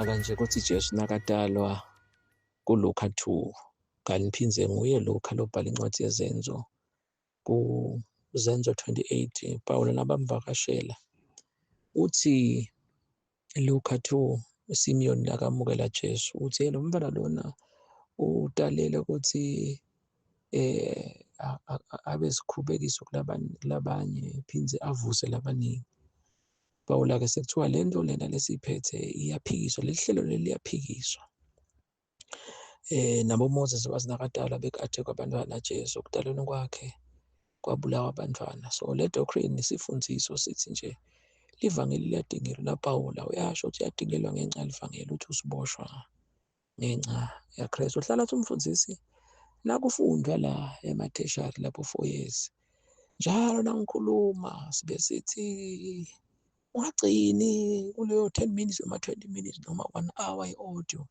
Nawunaka nje ukuthi Jesu nakatalwa kuLuka 2, kanti phindze nguye Luka lobhala incwadi yeZenzo kuZenzo 28, Pawula nabamvakashela uthi Luka 2, Simeon nakamukela Jesu uthi lo mntwana lona utalele ukuthi abe sikhubekiso kulabanye phindze avuse labaningi. Pawula ke sekuthiwa le nto lena lesiyiphethe iyaphikiswa, leli hlelo leli liyaphikiswa. Nabo Moses wazinakadala bekade kwabantwana Jesu kudalweni kwakhe kwabulawa abantwana. So le doctrine isifundiso sithi nje livangeli liyadingelwa. NaPawula uyasho ukuthi uyadingelwa ngenxa yelivangeli, uthi usiboshwa ngenxa yaKristu. Uhlala athi umfundisi nakufundwa la ema-tertiary lapho 4 years njalo nangikhuluma sibe sithi ungagcini kuleyo 10 minutes noma 20 minutes noma 1 hour i-audio,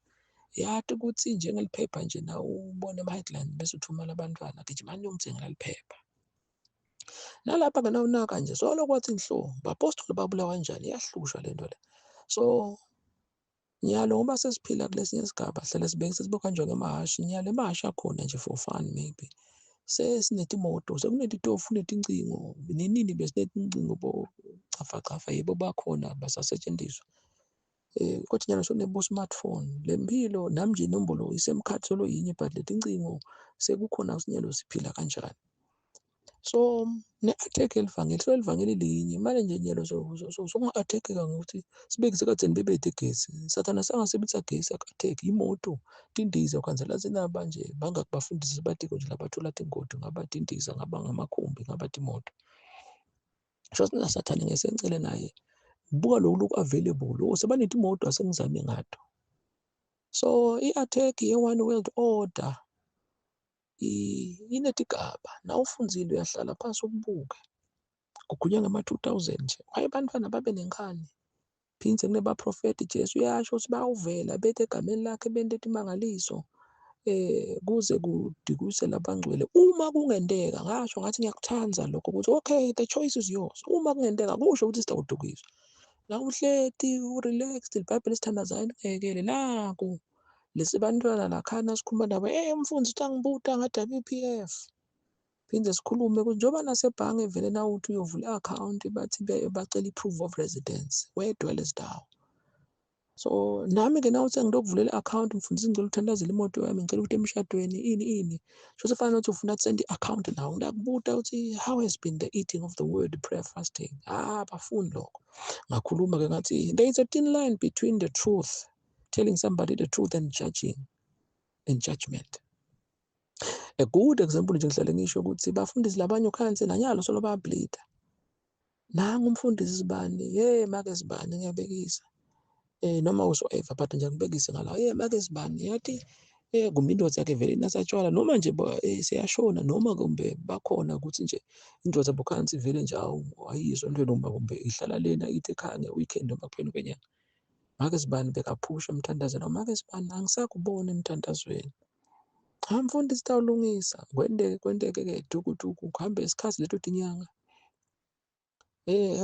yathi ukuthi njengeliphepha nje na ubone ama-headline bese uthumela abantwana gijimani niyongithengela liphepha. Nalapha ke nawunaka nje solo kwathi nhlo bapostoli babulawa kanjani, iyahlushwa lento le. So nyalo ngoba sesiphila kulesinye isigaba hlale sibeke sesibokhanjwa ngemahhashi, nyalo emahhashi akhona nje for fun maybe. Sesinetimoto, sekunetitofu, netincingo, ninini besinetincingo bo chafa chafa yebo bakhona basasetshenziswa. Kodwa nyalo sonebo smartphone, le mpilo nami nje inombolo isemkhathi solo yinye but letincingo sekukhona sinyalo siphila kanjani. So ne-attack elivangeli, so elivangeli linye manje nje nyalo sokunga-attack-eka ngokuthi sibekise kadzeni bebethe gesi. Sathana sangasebenzisa gesi aku-attack imoto, tindiza kwanzela zinaba nje bangakubafundisi batiko nje labathola tingoti ngaba tindiza ngaba ngamakhumbi ngaba timoto. So sina Sathane ngesencele naye buka lokhu loku available sebanetimoto asengizame ngato. So i-attack ye-one world order inetigaba nawufundzile uyahlala phansi ukubuke kugunya ngama-2000 nje waye bantwana babe nenkani phindze kunebaprofeti Jesu uyasho ukuthi bayawuvela bethe egameni lakhe bente timangaliso kuze kudikuse labangcwele. Uma kungenteka ngasho ngathi ngiyakuthanda lokho ukuthi okay the choice is yours, uma kungenteka kusho ukuthi sitawudukiswa. Nawuhleti urelaxed iBhayibheli sithandazayo ngekele naku lesibantwana lakhana sikhuluma nabo mfundisi utangibuta nga-WPF phinde sikhulume njengoba nasebhange vele nawuthi uyovula i-akhawunti bathi bacela i-proof of residence, where dwellest thou? So nami ke nawuthi ngitokuvulela i-akhawunti mfundisi ngicela uthandazele imoto yami, ngicela ukuthi emshadweni ini ini, sho sefana nokuthi ufuna send i-akhawunti nawo ngiyakubuta ukuthi how has been the eating of the word prayer fasting? Bafuni lokho. Ngakhuluma ke ngathi there is a thin line between the truth, telling somebody the truth and judging and judgment. A good example nje ngihlale ngisho ukuthi bafundisi labanye ukhansi nanyalo solo bayableeda. Nangu umfundisi sibani, hey make sibani ngiyabekisa. Noma whatsoever but nje ngibekise ngala, hey make sibani yathi kumbe indoda yakhe vele inasatshwala noma nje seyashona noma kumbe bakhona ukuthi nje indoda bukhansi vele nje ayizwa into noma kumbe ihlala lena ithi ekhaya nge-weekend noma kuphela kwenyanga. Make sibani bekaphusha emthandazweni, noma make sibani angisakubona emthandazweni. Cha mfundisi tawulungisa, kwenteke kwenteke ke dukuduku kuhambe isikhathi leto tinyanga.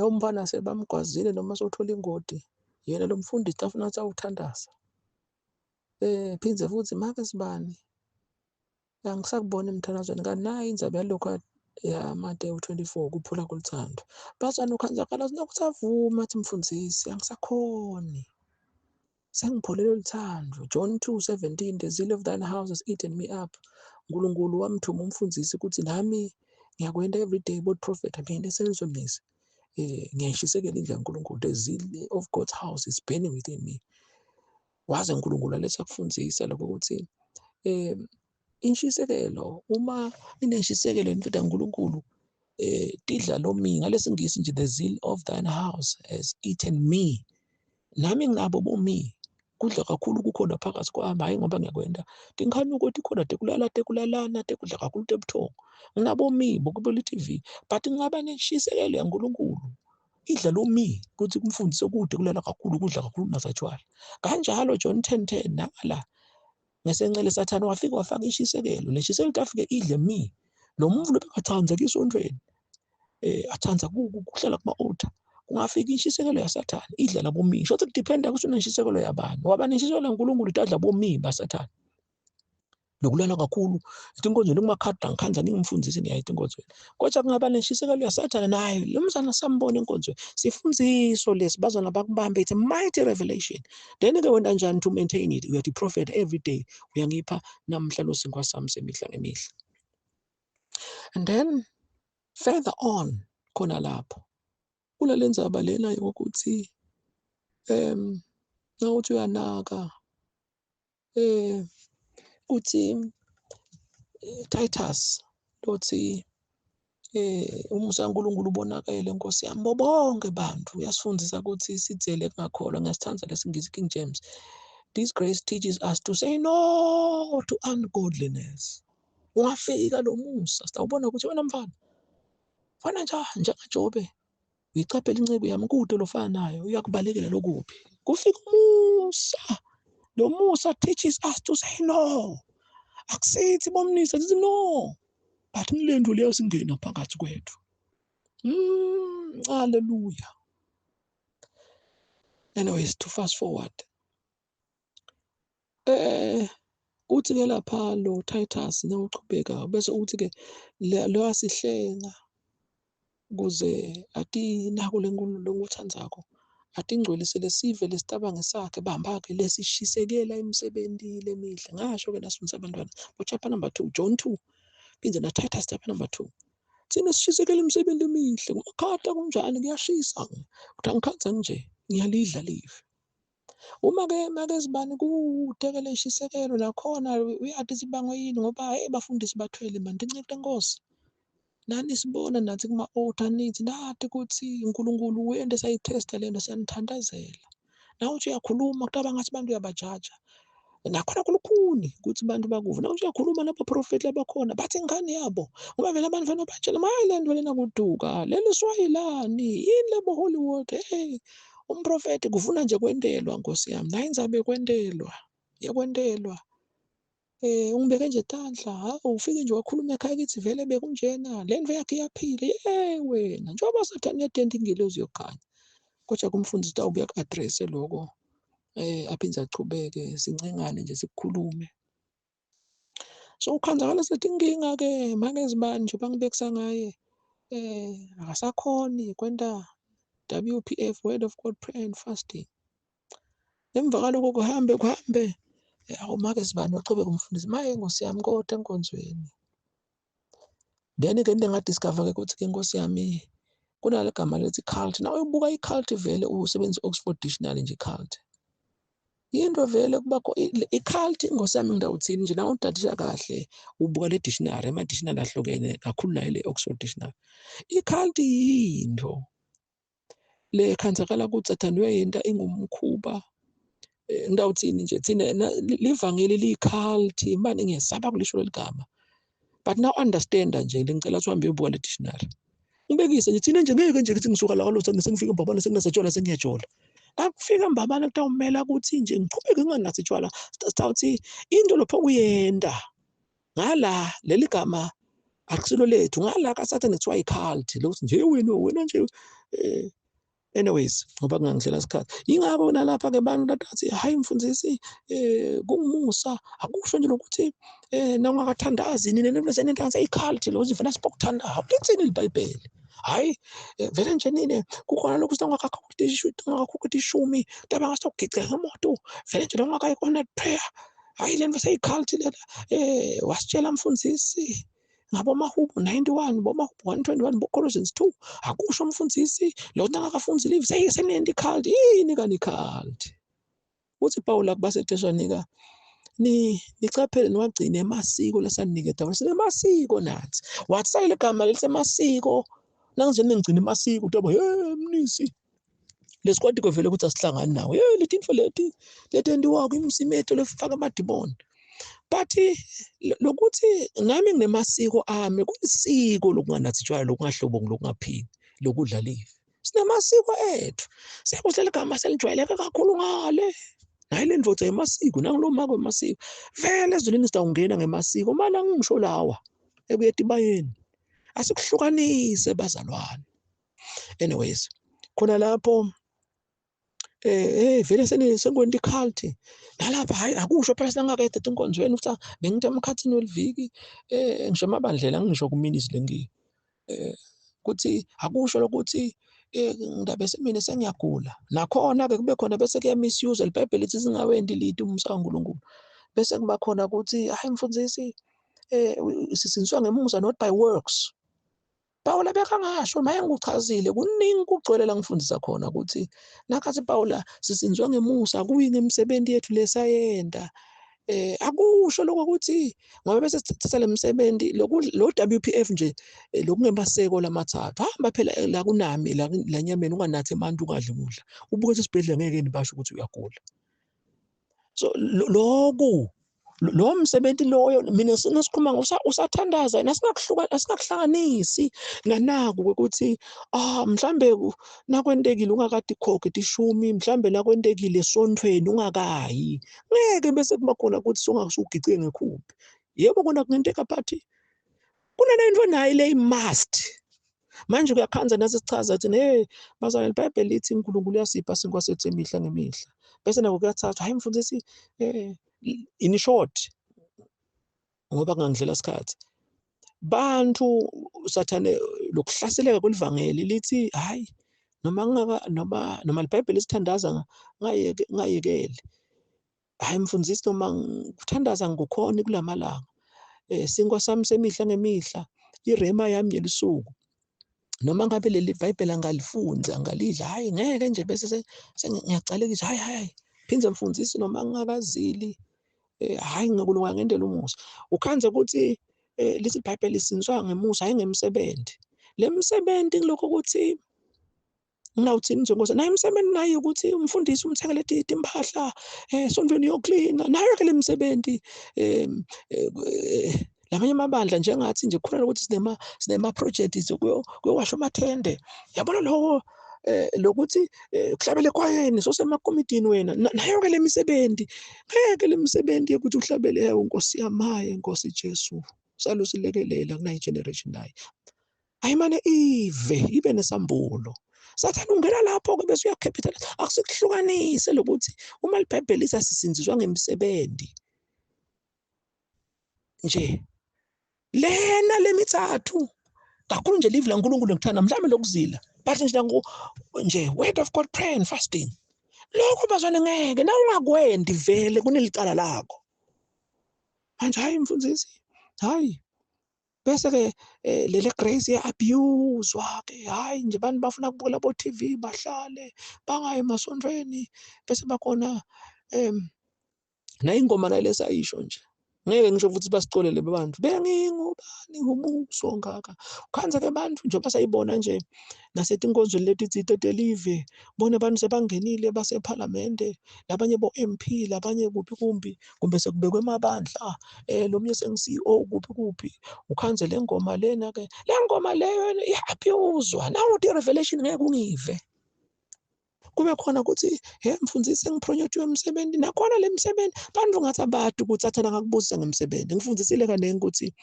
Umfana sebamgwazile noma sewuthola ingodi, yena lo mfundisi afuna ukuthi awuthandaza. Phindze futhi make sibani angisakubona emthandazweni kanti nayi indzaba yalokho yaMateyu 24 kuphula koluthando. Bazwana ukhanzakala sinokuthi avuma athi mfundisi angisakhoni. Sengipholele luthando. John 2:17 the zeal of thine house has eaten me up. uNkulunkulu wamthuma umfundisi ukuthi nami ngiyakwenda every day both prophet aphinde senzomnisi. Ngiyayishisekela indlu kaNkulunkulu, the zeal of God's house is burning within me. Waze uNkulunkulu aletha kufundisa lokho ukuthi inshisekelo, uma inenshisekelo indlu kaNkulunkulu tidla lo mi ngalesingisi nje the zeal of thine house has eaten me. Nami nginabo bomi kudla kakhulu kukhona phakathi kwami, hayi ngoba ngiyakwenda tinkhanuko tikhona tekulala tekulalana tekudla kakhulu tebuthongo nginabo mi bokubela i-TV but ngingaba nenshisekelo yaNkulunkulu idla lo mi kuthi kumfundise kude kulala kakhulu kudla kakhulu nasatshwala. Kanjalo John 10:10 nangala ngesencele Sathane wafika wafaka inshisekelo, le nshisekelo afike idle mi lo muntu lo bekathandza kisontweni athanda kuhlala kuma-altar Kungafika inshisekelo yaSathane idla labo mi. Shothi kudependa ukuthi unenshisekelo yabani. Waba nenshisekelo yaNkulunkulu itadla bomi baSathane. Lokulala kakhulu etinkonzweni kumakhadi angikhandla ningimfundisi niyaye etinkonzweni. Kodwa kungaba nenshisekelo yaSathane naye lo mzana sambona enkonzweni. Sifundiso lesi bazona bakubambe, it's a mighty revelation. Then ke wena njani to maintain it? Uyathi prophet every day uyangipha namhla lo sinkwa sami semihla ngemihla. And then further on khona lapho kulale ndzaba lena yokuthi nawuthi uyanaka kuthi Titus lothi umusa kaNkulunkulu ubonakele Nkosi yami bonke bantu uyasifundisa ukuthi sidzele kungakholwa. Ngiyasithanda lesingisi King James. This grace teaches us to say no to ungodliness. Ungafika lo musa sitawubona ukuthi wena mfana fana njani njengaJobe uyicaphela inceku yami kude lofana nayo uyakubalekela lokuphi. Kufika umusa, lo musa teaches us to say no. Akusithi bomnisa sithi no, but ngilento leyo singena phakathi kwethu. Hallelujah. Anyways, to fast forward, uthi ke lapha lo Titus nawuchubeka bese uthi ke lo asihlenga kuze ati nako lenkulu lokuthandzako atingcwelise lesive lesicabanga sakhe bamba ke lesishisekela emsebentini lemihle. Ngasho ke nasifundisa abantwana bo chapter number 2 John 2 phindze na Titus chapter number 2. Thina sishisekela imisebenzi emihle kumakhata kunjani kuyashisa kuthi angikhanza nje ngiyalidla live. Uma ke make sibani kude ke leshisekelo nakhona uyathi sibangwe yini ngoba hey bafundisi bathwele manje inceke lenkosi. Nani sibona nathi kuma altar nithi nathi ukuthi uNkulunkulu wente sayitesta lento siyanithandazela. Nawuthi uyakhuluma kutaba ngathi abantu uyabajaja. Nakhona kulukhuni ukuthi abantu bakuve. Nawuthi uyakhuluma nabaprofeti labakhona bathi ingane yabo ngoba vele abantu fanele batshele maye lento lena kuduka leli swayilani yini lebo Hollywood. Hey umprofeti kufuna nje kwentelwa Nkosi yami nayi indzabe kwentelwa yekwentelwa. Ungibeke nje tandla hawu ufike nje wakhuluma ekhaya kithi vele bekunjena le ndlu yakhe iyaphila. Ye wena njengoba Sathane yatenta ingelozi yokukhanya. Kodwa kumfundisi utawubuya ku-address lokho aphindze achubeke sincengane nje sikukhulume. So ukhanzakala sethi inkinga ke make zibani nje bangibekisa ngaye akasakhoni kwenta WPF Word of God Prayer and Fasting. Emva kaloko kuhambe kuhambe awumake sibani wachubeka umfundisi maye Nkosi yami kodwa enkonzweni. Then ke into engadiscover ke ukuthi ke Nkosi yami kunale gama lethi cult. Nawe ubuka i-cult vele usebenzisa Oxford Dictionary nje cult. Into vele kubakho i-cult Nkosi yami ngidawuthini nje nawe udadisha kahle ubuka le dictionary ama dictionary ahlukene kakhulu nayo le Oxford Dictionary. I-cult yinto le khanzakala ukuthi Sathane uyayenta ingumkhuba. Ngidawuthini nje thina livangeli liyi-cult manje ngiyesaba kulisho leligama. But now understand nje ngicela uhambe uyobuka le dictionary. Ngibekise nje thina nje ngeke nje ngithi ngisuka la kwalotho sengifika eMbabane senginasetshola sengiyajola. Akufika eMbabane kutawumela ukuthi nje ngiqhubeke nginganathi tshwala. Sitawuthi into lapho kuyenda ngala leli gama akusilo lethu ngala kaSathane kuthiwa i-cult lokuthi nje wena wena nje anyways ngoba kungangidlela isikhathi. Yingakho nalapha ke bantu bathi hayi mfundisi kungumusa akusho nje lokuthi nawungakathandazi nina nentanza i-cult lo zivela sibokuthandaza lithini iBhayibheli. Hayi vele nje nine kukhona lokhu singakakhokha ishumi taba ngasogiceka ngemoto vele nje nongakayi on prayer hayi lento seyi-cult lena wasitshela mfundisi ngabo Mahubo 91 boMahubo 121 boColossians 2 akusho mfundisi lo nangakafunzi live seyenenta i-cult yini kani i-cult. Uthi Paul kubaseThesalonika ni nicaphele niwagcine emasiko lesaniketa wona sinemasiko nathi. Wathi salele gama lelisemasiko nangizeni ngigcina emasiko kuthiwa hey mnisi lesikwati vele ukuthi asihlangani nawe hey letinfo leti letendiwako imsimetho lefaka amadimoni. But lokuthi nami nginemasiko ami kulisiko lokunganathi tshwala lokungahlobongi lokungaphini lokudla live. Sinemasiko ethu sekuhle ligama selijwayeleke kakhulu ngale nayi le ndvodza yemasiko nangilo mako wemasiko vele ezulwini sitawungena ngemasiko mana ngisho lawa ekuya etibayeni asikuhlukanise bazalwane. Anyways Khona lapho vele sengikwenta i-cult nalapha, hhayi akusho phela sengingakede etinkonzweni ukuthi bengithi emkhathini weliviki ngisho emabandleni angisho kuminisi lengiyo ukuthi akusho lokuthi ngidabe semine sengiyagula. Nakhona-ke kube khona bese kuya-misuse libhayibheli lithi singawendi liti umusa kaNkulunkulu. Bese kuba khona ukuthi hayi mfundisi sisindiswa ngemusa not by works. Pawula bekangasho maye ngikuchazile kuningi kugcwele la ngifundisa khona ukuthi nakathi Pawula sisinzwa ngemusa kuyi ngemisebenzi yethu lesayenda. Akusho lokho ukuthi ngoba bese sithatha lemisebenzi lo WPF nje lokungemaseko lamathathu hamba phela la kunami la nyameni unganathi emanti ungadli kudla ubuke esibhedlela ngeke nibasho ukuthi uyagula. So lokhu lo msebenzi loyo mina sinasikhuluma usathandaza asingakuhlanganisi nanaku ukuthi mhlambe nakwentekile ungakade ikhokhe tishumi, mhlambe nakwentekile esontweni ungakayi, ngeke bese kuba khona ukuthi songasugice ngekhumbi. Yebo kona kungenteka but kunalento nayo le must. Manje kuyakhanza nasichaza ukuthi hey bazalwane iBhayibheli lithi uNkulunkulu uyasipha sinkwa sethu emihla ngemihla. Bese nako kuyathathwa hayi mfundisi in short ngoba kungangidlela isikhathi bantu sathane lokuhlaseleka kwelivangeli lithi hayi noma ngingaka noma iBhayibheli lisithandaza ngayekele hayi mfundisi noma ngithandaza ngikukhona kulamalanga sinkwa sami semihla ngemihla irema yami yelisuku noma ngabe leli iBhayibheli angalifunza angalidla hayi ngeke nje bese sengiyacalekisa hayi hayi phindze mfundisi noma ngingakazili hayi ngikulunga ngendlela umusa ukhanze ukuthi lithi iBhayibheli lisinswa ngemusa hayi ngemsebenzi. Le msebenzi ngilokho ukuthi ngawuthini nje Nkosi naye umsebenzi naye ukuthi umfundisi umthengele timpahla esontweni yoklina nayo ke le msebenzi lamanye amabandla njengathi nje kukhona ukuthi sinema projects kuyowasha amathende yabona lokho lokuthi kuhlabele ekwayeni sosemakomitini wena nayo ke le misebenzi ngeke le misebenzi yokuthi uhlabele Nkosi yamaye Nkosi Jesu salusilekelela kunayi generation naye ayimane ive ibe nesambulo. Sathane ungena lapho ke bese uyacapital akusikuhlukanise lokuthi uma iBhayibheli lisasisinziswa ngemisebenzi nje lena lemithathu kakhulu nje live laNkulunkulu ngithanda mhlawumbe lokuzila but nje nje word of God prayer and fasting lokho bazwane ngeke na ungakwendi vele kunelicala lakho. Manje hayi mfundisi hayi bese ke lele grace ya abuse ke hayi nje abantu bafuna ukubukela bo TV bahlale bangayi emasontweni bese bakhona na ingoma nalesayisho nje ngeke ngisho futhi basicolele abantu bengingubani umuso ngaka ukhanza ke abantu nje basayibona nje nasetinkonzweni leti telive bona abantu sebangenile baseParliament labanye bo MP labanye kuphi kumbi kumbe sekubekwe emabandla lo mnye sengi-CEO kuphi kuphi ukhanze le ngoma lena ke le ngoma leyo iyabuzwa nawu the revelation ngeke ungive kube khona ukuthi he mfundisi ngipromotiwe emsebenzini nakhona le msebenzi bantu ngathi abantu ukuthi athana ngakubuzisa ngemsebenzi ngifundisile kaningi ukuthi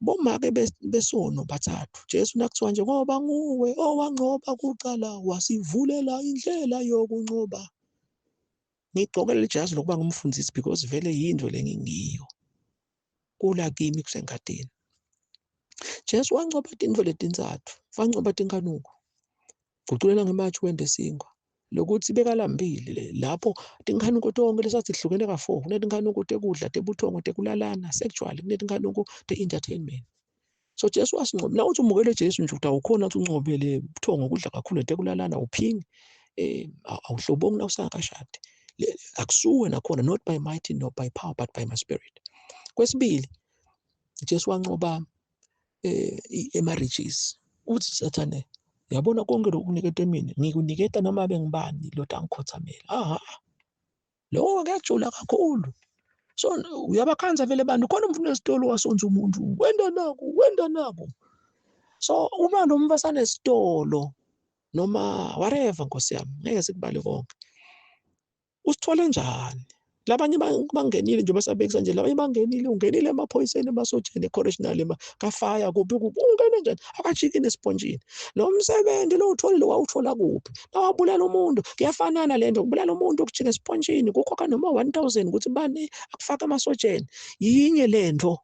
bomake besono bathathu Jesu nakuthiwa nje ngoba nguwe owanqoba kuqala wasivulela indlela yokunqoba. Ngigqoke lejazi lokuba ngumfundisi because vele yinto lengingiyo kula kimi kusengadini. Jesu wanqoba tintfo letintsatfu wanqoba tinkanuko guculela ngematshe wende sinkwa lokuthi bekalambile lapho tinkanuko tonke lesathi hlukene ka4 kunetinkanuko tekudla tebuthongo tekulalana sexual kunetinkanuko te-entertainment. So Jesu wasinqoba na uthi umukele Jesu nje uthi awukhona uthi unqobele ubuthongo kudla kakhulu tekulalana uphingi awuhlobongi na usangakashadi akusuwe nakhona not by might nor by power but by my spirit. Kwesibili Jesu wanqoba ema-riches uthi Sathane yabona konke lokuniketa mina ngikuniketa noma bengibani lo tangikhothamela aha lokho kuyajula kakhulu. So uyabakhanza vele bantu khona umfuna esitolo wasonza umuntu wenda naku wenda naku. So uma lo mfasane esitolo noma whatever Nkosi yami ngeke sikubale konke usithole njani Labanye bangenile nje basabekisa nje, labanye bangenile, ungenile emaphoyiseni, emasotsheni, e-correctional, kafaya, kuphi kuphi, ungene njani akajiki nesipontshini. Lo msebenzi lo utholile wawuthola kuphi? Nawabulala umuntu, kuyafanana lento, ukubulala umuntu ukujika esipontshini kukhokha noma 1000 ukuthi bani akufaka emasotsheni. Yinye lento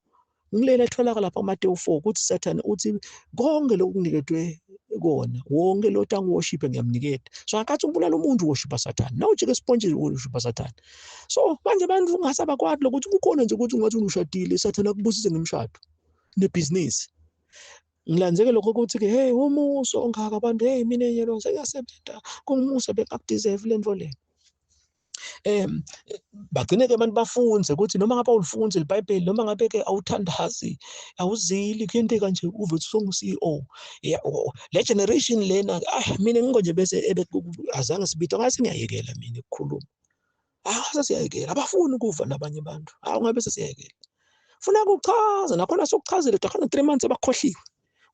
ngilela etholakala lapha kuMateyu 4 ukuthi Sathane uthi konke lokuniketwe kona, wonke lo tangu worship ngiyamniketa. So akathi ubulala umuntu worship Sathane, nawujika esipontshini worship Sathane. So manje abantu ungasabakwati lokuthi kukhona nje ukuthi ungathi ushadile Sathane akubusise ngemshado nebhizinisi. Ngilandzeke lokho ukuthi ke hey umuso ongaka abantu, hey mina yelo sengiyasebenza kungumusa bengakudeserve le nto le. Bagcine ke abantu bafunze ukuthi noma ngabe awulifunzi iBhayibheli, noma ngabe ke awuthandazi, awuzili, kuyenteka nje uve uthi songu-CEO. Le generation lena, mina ngiko nje bese azange sibitho ngase ngiyayekela mina ukukhuluma. Sesiyayekela, abafuni ukuva nabanye abantu. Ungabe sesiyayekela. Funa ukuchaza nakhona sokuchazile khona 3 months abakhohliwe.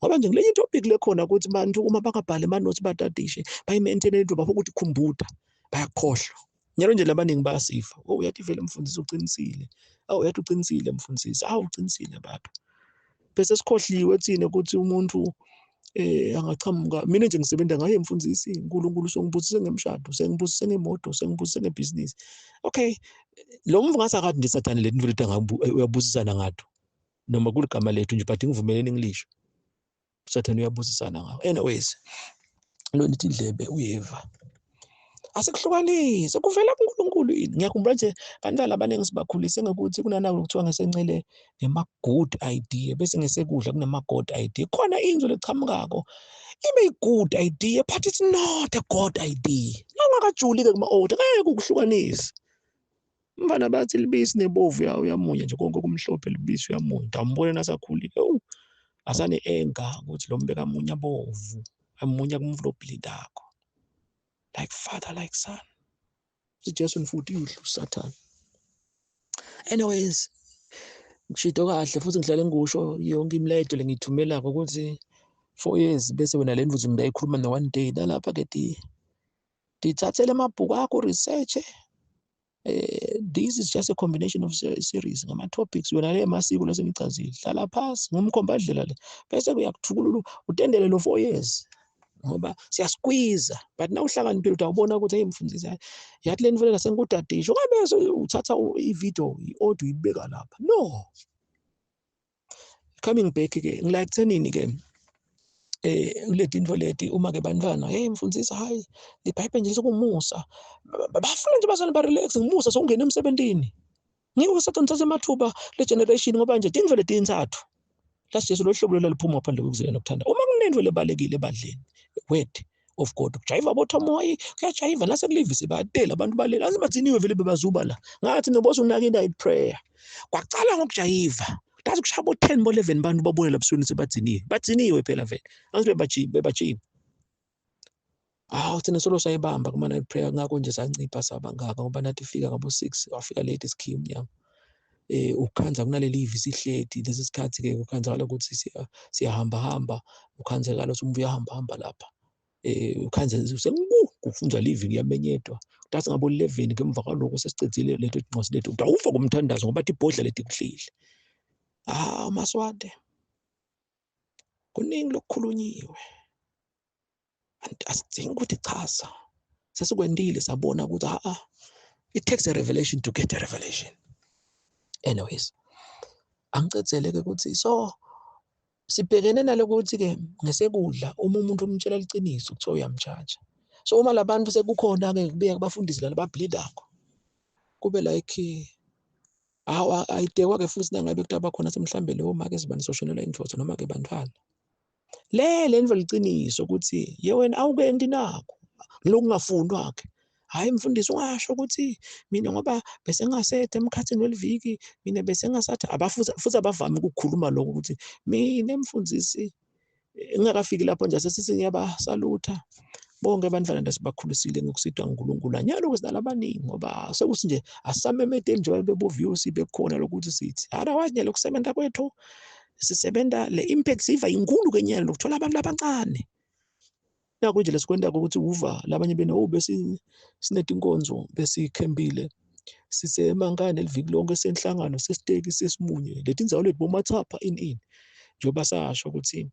Ngoba nje ngilenye topic le khona ukuthi bantu uma bangabhali ama notes batadishe, bayi-maintain into bafuna ukuthi khumbuta, bayakhohlwa. Nyalo nje labaningi bayasifa. Oh uyathi vele mfundisi uqinisile. Oh uyathi uqinisile mfundisi. Awu uqinisile baba. Bese sikhohliwe thina ukuthi umuntu angachamuka. Mina nje ngisebenza ngaye mfundisi, uNkulunkulu songibusise ngemshado, sengibusise ngemoto, sengibusise ngebhizinisi. Okay, lo mvu ngasakade nje Sathane le nto lethi uyabusisana ngato. Noma kuligama lethu nje but ngivumelene ngilisho. Sathane uyabusisana ngawo. Anyways, lo nithi indlebe uyeva. Asikuhlukanise kuvela kuNkulunkulu yini. Ngiyakhumbula nje bantwana abaningi sibakhulise ngokuthi kunanawo kuthiwa ngesencele ngema good idea, bese ngesekudla kunama god idea. Khona inzo lechamukako ibe good idea but it's not a god idea. Nawungakajuli ke kuma order ngeke ukuhlukanise. Mfana bathi libisi nebovu uyamunya nje konke kumhlophe libisi uyamunya. Ndambona nasakhulile. Oh asane enga ukuthi lo mbeka munya bovu, amunya kumvulo bleedako. Like father, like son. Jesu futhi udlu Satan. Anyways, ngishito kahle futhi ngihlale ngisho yonke imilayeto lengithumelako ukuthi 4 years bese wena le ndvuzo ngiyayikhuluma ne one day nalapha ke tithathele amabhuku akho research. This is just a combination of series ngama topics wena le masiko lesengichazile. Hlala phansi ngumkhombandlela le bese kuyakuthukulula utendele lo 4 years ngoba siyasqueeze but na uhlakaniphile utawubona ukuthi hey mfundisi yathi le nto sengikudadisha ungabe uthatha i-video i-audio uyibeka lapha. No, coming back ke ngila ekuthenini ke kule tinto leti uma ke bantwana hey mfundisi hayi liBhayibheli nje sokumusa bafuna nje bazana ba relax ngumusa sokungena emsebentini. Ngiko sathi ngithatha amathuba le generation ngoba nje tindvo letintsatfu la Jesu lo hlobo leliphuma ngaphandle kokuzila nokuthanda. Uma kunento lebalekile ebandleni, word of God, kujayiva bothomoyi, kuyajayiva nasekulivisi bayatela abantu balela azibathiniwe vele bebazuba la ngathi noboso unaka night prayer kwacala ngokujayiva tazi kushaya bo 10 bo 11 bantu babone labusweni sebadziniwe badziniwe phela vele angithi bebajiba. Thina solo sayibamba kuma night prayer ngakho nje sancipha saba ngaka ngoba nathi fika ngabo 6 wafika late isikhiya umnyango. Ukukhanza kunaleli ivi sihleti lesi sikhathi ke ukukhanzakala ukuthi siyahamba hamba ukhanzakala ukuthi umuntu uyahamba hamba lapha. Ukhanze sengu kufunzwa livi kuyamenyedwa tathi ngabo 11 ngemva kwaloko sesicedzile lento inqosi lethu utawuva kumthandazo ngoba ibhodla leti kuhlile. Maswande kuningi lokukhulunyiwe asidingi ukuthi chaza sesikwendile sabona ukuthi it takes a revelation to get a revelation. Anyways, angicedzele ke ukuthi so sibhekene nalokuthi ke ngesekudla uma umuntu umtshela iqiniso kuthiwa uyamtshaja. So uma labantu sekukhona ke kubuya kubafundisi laba bableedako kube like ayitekwa ke futhi nangabe kutaba khona semhlambe leyo make sibani soshonela indvodza noma ke bantwana. Le ndvo liqiniso ukuthi ye wena awukendi nakho lokungafundwa ke. Hayi mfundisi ungasho ukuthi mina ngoba bese ngingasethe emkhathini weliviki mina bese ngingasathi abafuthi futhi abavami ukukhuluma lokho ukuthi mina mfundisi ngingakafiki lapho nje sesithi ngiyabasalutha bonke abantwana lesibakhulisile ngokusitwa nguNkulunkulu. Anyalo kusinalabaningi ngoba sekuthi nje asamemedeli nje beboviews bekhona lokuthi sithi otherwise nje lokusebenza kwethu sisebenza le impact siva inkulu ke nyalo lokuthola abantu abancane. Nakho nje lesikwenda ukuthi uva labanye bene bese sinetinkonzo besikhembile Sisemankane liviki lonke senhlangano sesiteki sesimunye letindzawo leti bomathapha ini njengoba sasho ukuthi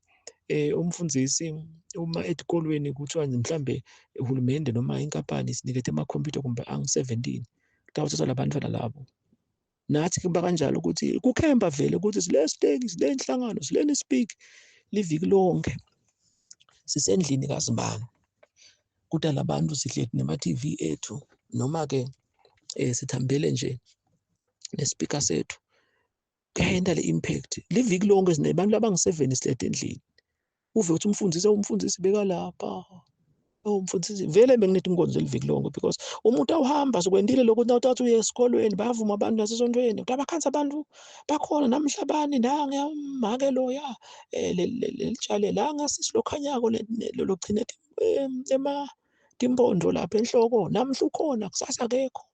umfundisi uma etikolweni kuthiwa mhlambe uhulumende noma inkampani sinikete amakhompyutha kumbe angu-17 kutawuthatha labantwana labo. Nathi kuba kanjalo ukuthi kukhemba vele ukuthi sile siteki, sile inhlangano, sile nespeak liviki lonke sisendlini kaZibani. Kuda labantu sihleti nema-TV ethu noma ke sithambele nje nespeaker sethu. Kuyayenta le impact liviki lonke sinebantu abangu-7 sihleti endlini. Uve ukuthi umfundisi beka lapha. Oh mfundisi vele benginethi inkonzo eliviki lonke because umuntu awuhamba sokwendile lokho nawuthatha uye esikolweni bayavuma abantu nasesontweni kodwa abakhansa abantu bakhona namhlabani nange make loya lelitshale la ngasisilokhanyako logcine ema timpondo lapha enhloko namhla ukhona kusasa akekho.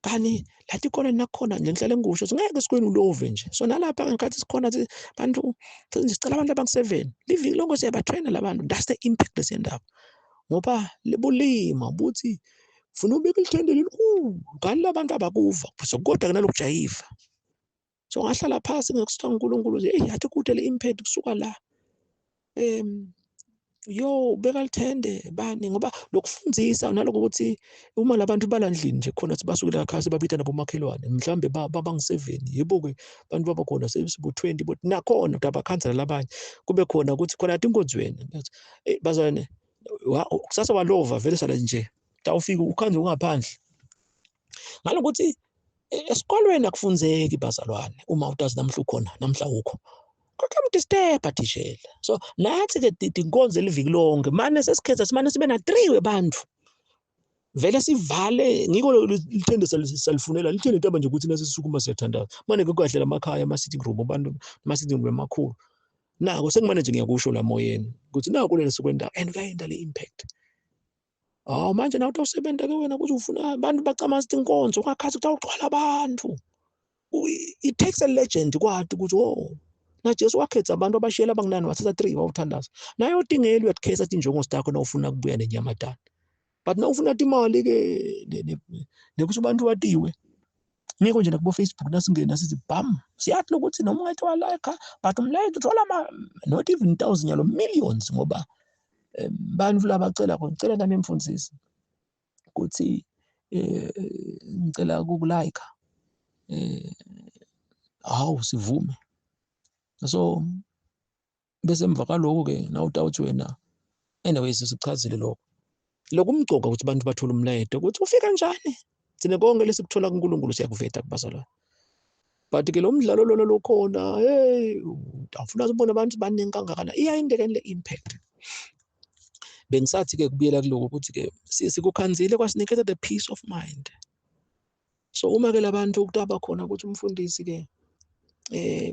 Kani lathi khona nakhona nje ngihlale ngikusho singeke sikweni ulove nje. So nalapha ngekhathi sikhona bantu sicela abantu abangu-7 liviki lonke siyabatraina labantu. That's the impact lesendaba ngoba libulima buthi funa ubeka ilithende elikhulu kanti labantu abakuva so kodwa kunalokujayiva. So ngahlala phasi ngekusitha uNkulunkulu nje hey athi kude le impact kusuka la yo beka lithende bani ngoba lokufundzisa naloko ukuthi uma labantu balandlini nje khona sibasukela ekhaya babita nabomakhelwane mhlambe bangu-7 yebo ke bantu babakhona sesibo 20 but nakhona abakhanzela labanye kube khona ukuthi khona atinkonzweni bazalwane kusasa walova vele sala nje tawufika ukhanze ungaphandle ngalokuthi esikolweni akufundzeki bazalwane uma utazi namhla ukhona namhla ukho kodwa thishela. So nathi ke tinkonzo eliviki lonke mane sesikhetha simane sibe na 3 webantu vele sivale ngiko lithende salifunela lithende intaba nje ukuthi nasisukuma siyathandaza mane ke kahle lamakhaya ama sitting room abantu ama sitting room amakhulu nako sengimane nje ngiyakusho la moyeni ukuthi nako lelo sikwenda and kuyayenda le impact. Awu manje nawe utawusebenza ke wena ukuthi ufuna abantu bacama inkonzo ungakhathi kutawugcwala abantu. It takes a legend kwathi ukuthi oh na Jesu wakhetha abantu abashiyela abanginani wathatha 3 wawuthandaza naye utingeli uyakhetha injongo sakho na ufuna kubuya nenyamatana but na ufuna imali ke nekuthi abantu watiwe ngiko nje nakubo Facebook nasingena sithi bam siyathi lokuthi noma ungathi wa like but umlayito uthola not even thousand yalo millions ngoba bantu labacela ngicela nami emfundisi ukuthi ngicela ukulike hawu sivume. So bese emva kaloko ke nawutawuthi wena anyways sichazile lokho lokumcoka ukuthi abantu bathola umlayeto ukuthi ufika njani sine konke lesikuthola kuNkulunkulu siyakuveta kubazalwane. But ke lo mdlalo lona lokhona hey awufuna sibone abantu baningi kangakana iyayindeke le impact. Bengisathi ke kubuyela kuloko ukuthi ke sikukhanzile kwasinikeza the peace of mind. So uma ke labantu kutaba khona ukuthi umfundisi ke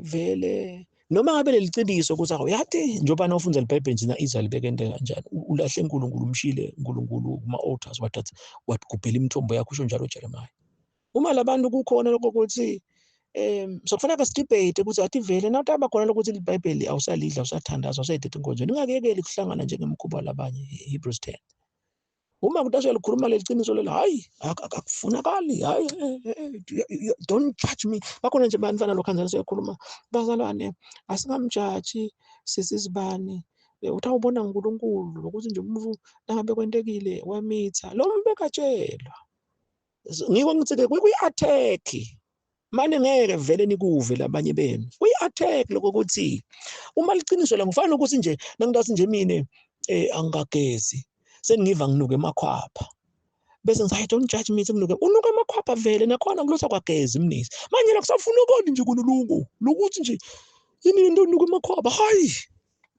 vele noma ngabe leliciniso ukuthi awuyathi njengoba nawufunda iBhayibheli nje na Israel bekende kanjani ulahle uNkulunkulu umshile uNkulunkulu kuma altars wathatha watigubhela imithombo yakho usho njalo Jeremiah. Uma labantu kukhona lokho ukuthi so kufanele sidebate ukuthi athi vele nawutaba khona lokuthi iBhayibheli awusalidla awusathandaza awusayithethe inkonzo ningakekeli kuhlangana njengemkhuba labanye Hebrews 10. Uma kutasho likhuluma leliciniso lelo hayi akufunakali hayi don't judge me. Bakhona nje bantwana lokhanzana siyakhuluma bazalwane asingamjaji sisizibani utawubona uNkulunkulu lokuthi nje umuntu nangabe kwentekile wamitha lo mbekatshelwa ngiko ngithi ke kuyi-attack mane ngeke vele nikuve labanye benu kuyi-attack lokho ukuthi uma liciniso la ngifana ukuthi nje nangidathi nje mina angikagezi sengiva nginuke emakhwapha bese ngisathi don't judge me senginuke unuke emakhwapha vele nakhona kulotha kwagezi mnisi manje la kusafuna ukoni nje kunulungu lokuthi nje yini into unuke emakhwapha hayi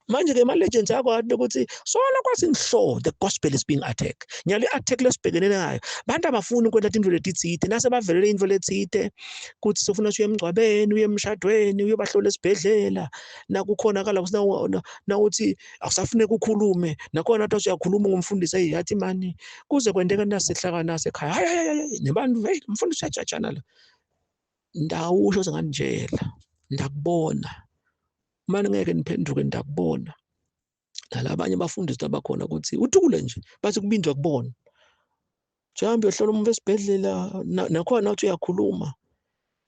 manje ke ama legends akho athi ukuthi sona kwasinhlo the gospel is being attacked nyali attack lesibhekene nayo abantu abafuni ukwenta into letitsite nase bavelele into letsite kuthi sofuna uye emngcwabeni uye emshadweni uyobahlola esibhedlela nakukhona kala nawuthi akusafuneka ukhulume nakhona athi uyakhuluma ngumfundisi hey yathi mani kuze kwenteka nasehlaka nasekhaya hayi hayi nebantu hey umfundisi uyajajana la ndawusho senganijela ndakubona manje ngeke niphenduke ndakubona nalabanye abafundisi abakhona ukuthi uthule nje bathi kubindwa kubona Njengoba uyohlola umuntu esibhedlela nakhona uthi uyakhuluma.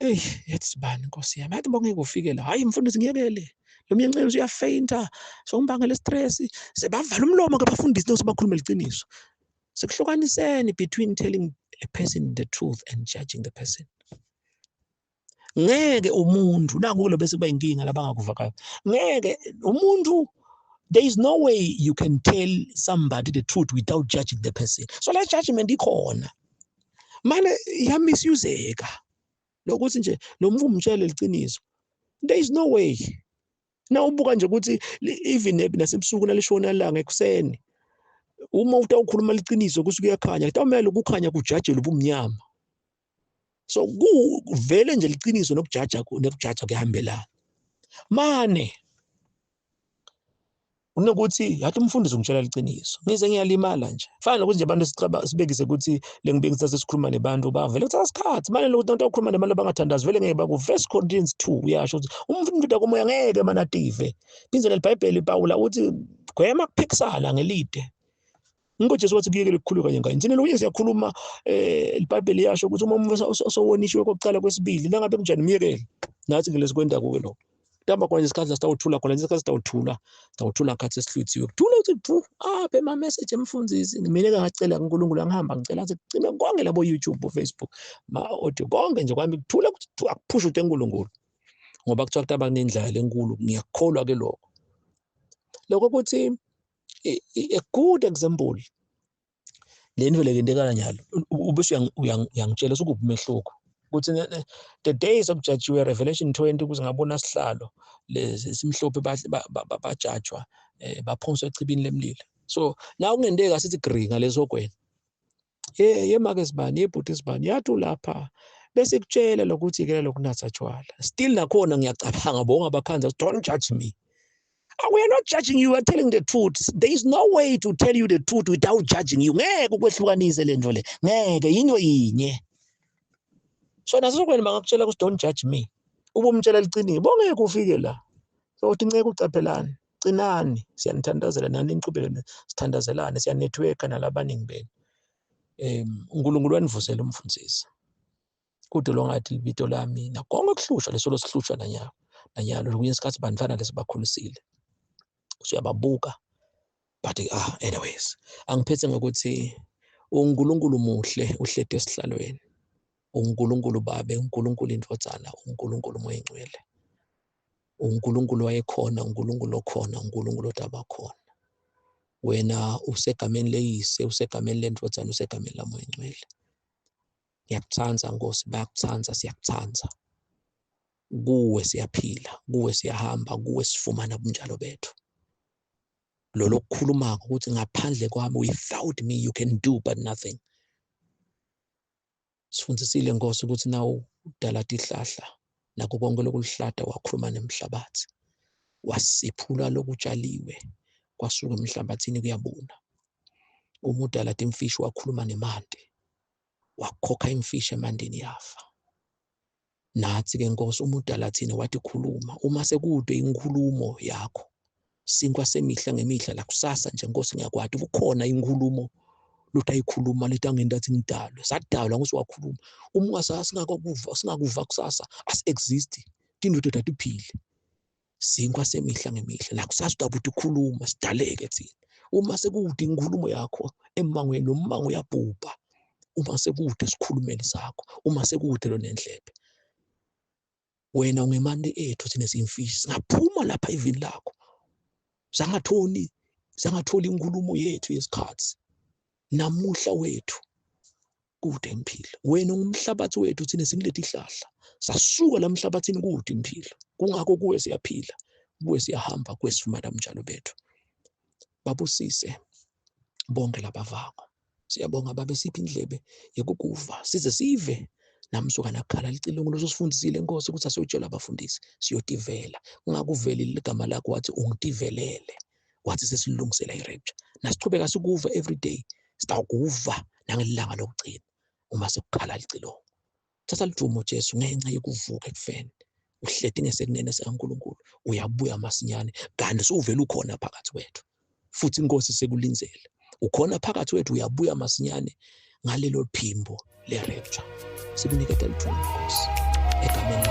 Eyi, yathi sibani Nkosi yami, yathi bongeke ufike la. Hhayi mfundisi ngiyekele. Lo mnye uyafeyinta, sowumbangela stress. Sebavala umlomo ke abafundisi lo sebakhuluma iqiniso. Sekuhlukaniseni between telling a person the truth and judging the person. Ngeke umuntu naku lo bese kuba inkinga labangakuvakayo. Ngeke umuntu, there is no way you can tell somebody the truth without judging the person. So la judgment ikhona. Mane iyamisuseka. Lokuthi nje lo muntu umtshele iqiniso. There is no way. Na ubuka nje ukuthi even nasebusuku nalishona ilanga ekuseni uma utawukhuluma iqiniso kusuke kuyakhanya, kutawumele ukukhanya kujajele ubumnyama. So kuvele nje iqiniso nokujaja kuyahambelana. Mane unokuthi yathi umfundisi ungitshela iqiniso ngize ngiyalimala nje. Fana nokuthi nje abantu sibekise ukuthi lengibekisa sesikhuluma nebantu bavele kuthatha isikhathi. Manje lokuthi abantu okhuluma nabantu abangathandazi vele ngeke baku 1 Corinthians 2 uyasho ukuthi umfundisi komoya ngeke manative. Phindze leBhayibheli Pawula uthi gwema kuphikisana ngelide. Ngo Jesu wathi kuyekele ukukhuluma kanye kanye. Thina lokunye siyakhuluma iBhayibheli yasho ukuthi uma umuntu osowonishiwe kokuqala kwesibili nangabe kunjani myekele. Nathi ngilesikwenda kuke lokho. Tamba khona isikhathi sitawuthula khona isikhathi sitawuthula khathi esihluthiwe. Kuthula uthi phu aphe ma message emfundisi. Mina ke ngacela kuNkulunkulu angihamba ngicela athi cime konke labo YouTube, Facebook, ma audio konke nje kwami kuthula ukuthi akuphushe uNkulunkulu. Ngoba kuthiwa kutaba kunendlala enkulu ngiyakholwa ke lokho. Lokho ukuthi a good example lento le kentekala nyalo ubese uyangitshela sukuphi umehluko ukuthi the days of judgment Revelation 20 kuze ngabona sihlalo lesimhlophe bajajwa baphonswa echibini lemlilo. So na kungenteka sithi gree ngaleso kwena ye make sibani yebhuti sibani yathi ulapha bese kutshela lokuthi ke lokunatha tshwala still nakhona ngiyacabanga bonke abakhanza don't judge me. We are not judging you, we are telling the truth. There is no way to tell you the truth without judging you. Ngeke ukwehlukanise le nto le. Ngeke yinto yinye. So nasokweni bangakutshela ukuthi don't judge me. Ubumtshela liqiniso, bongeke ufike la. So uthi nceke ucaphelani, cinani, siyanithandazela nani niqhubeke sithandazelane, siyanetworka nalabaningi benu. uNkulunkulu wanivusela umfundisi. Kude lo ngathi libito lami nakonke kuhlushwa leso losihlushwa nanyalo. Nanyalo lokunye isikhathi bantwana lesibakhulisile. Usuyababuka but anyways angiphethe ngokuthi uNkulunkulu muhle uhleti esihlalweni. uNkulunkulu babe, uNkulunkulu indvodzana, uNkulunkulu moya ingcwele. uNkulunkulu wayekhona, uNkulunkulu okhona, uNkulunkulu otabakhona. Wena usegameni leyise, usegameni lendvodzana, usegameni lamoya ingcwele. Ngiyakuthanda Nkosi, bayakuthanda, siyakuthanda. Kuwe siyaphila, kuwe siyahamba, kuwe sifumana bunjalo bethu. Lo lokukhuluma ukuthi ngaphandle kwami, without me you can do but nothing. Sifundisile Nkosi ukuthi nawu udala tihlahla nakho konke lokulihlada wakhuluma nemhlabathi, wasiphula lokutshaliwe kwasuka emhlabathini kuyabuna. Uma udala timfishi wakhuluma nemanti, wakhokha imfishi emandini yafa. Nathi ke Nkosi uma udala thina wathi khuluma, uma sekude inkulumo yakho sinkwa semihla ngemihla la kusasa nje Nkosi ngiyakwati kukhona inkulumo lutha ikhuluma letangenta athi ngidalwe sadalwa ngosi wakhuluma. Uma ungasasa singakuva kusasa as exist tindoda tatiphile sinkwa semihla ngemihla la kusasa utabuthi ukhuluma sidaleke thina. Uma sekude inkulumo yakho emangweni nommango uyabhubha. Uma sekude sikhulumeni sakho, uma sekude lo nendlebe wena ungemandi ethu thina siyimfishi singaphuma lapha ivini lakho sangatholi inkulumo yethu yesikhathi namuhla wethu kude impilo. Wena ungumhlabathi wethu thina singilethe ihlahla sasuka la mhlabathini kude impilo. Kungakho kuwe siyaphila, kuwe siyahamba, kuwe sifumana bunjalo bethu. Babusise bonke labavako. Siyabonga babe siphi indlebe yekukuva size sive namsuka nakhala licilongo losifundisile Nkosi ukuthi asiyotshela abafundisi siyotivela. Ungakuveli ligama lakho wathi ungitivelele, wathi sesilungisela irapture. Nasichubeka sikuva every day sitawukuva nangelanga lokugcina uma sekukhala licilongo. Thatha lidumo Jesu ngenxa yokuvuka ekufeni, uhleti ngesekunene sikaNkulunkulu, uyabuya masinyane kanti sowuvela ukhona phakathi kwethu. Futhi inkosi sekulindzele, ukhona phakathi kwethu, uyabuya masinyane. Ngalelo phimbo le-rapture, sikuniketa lithuba, Nkosi, egameni.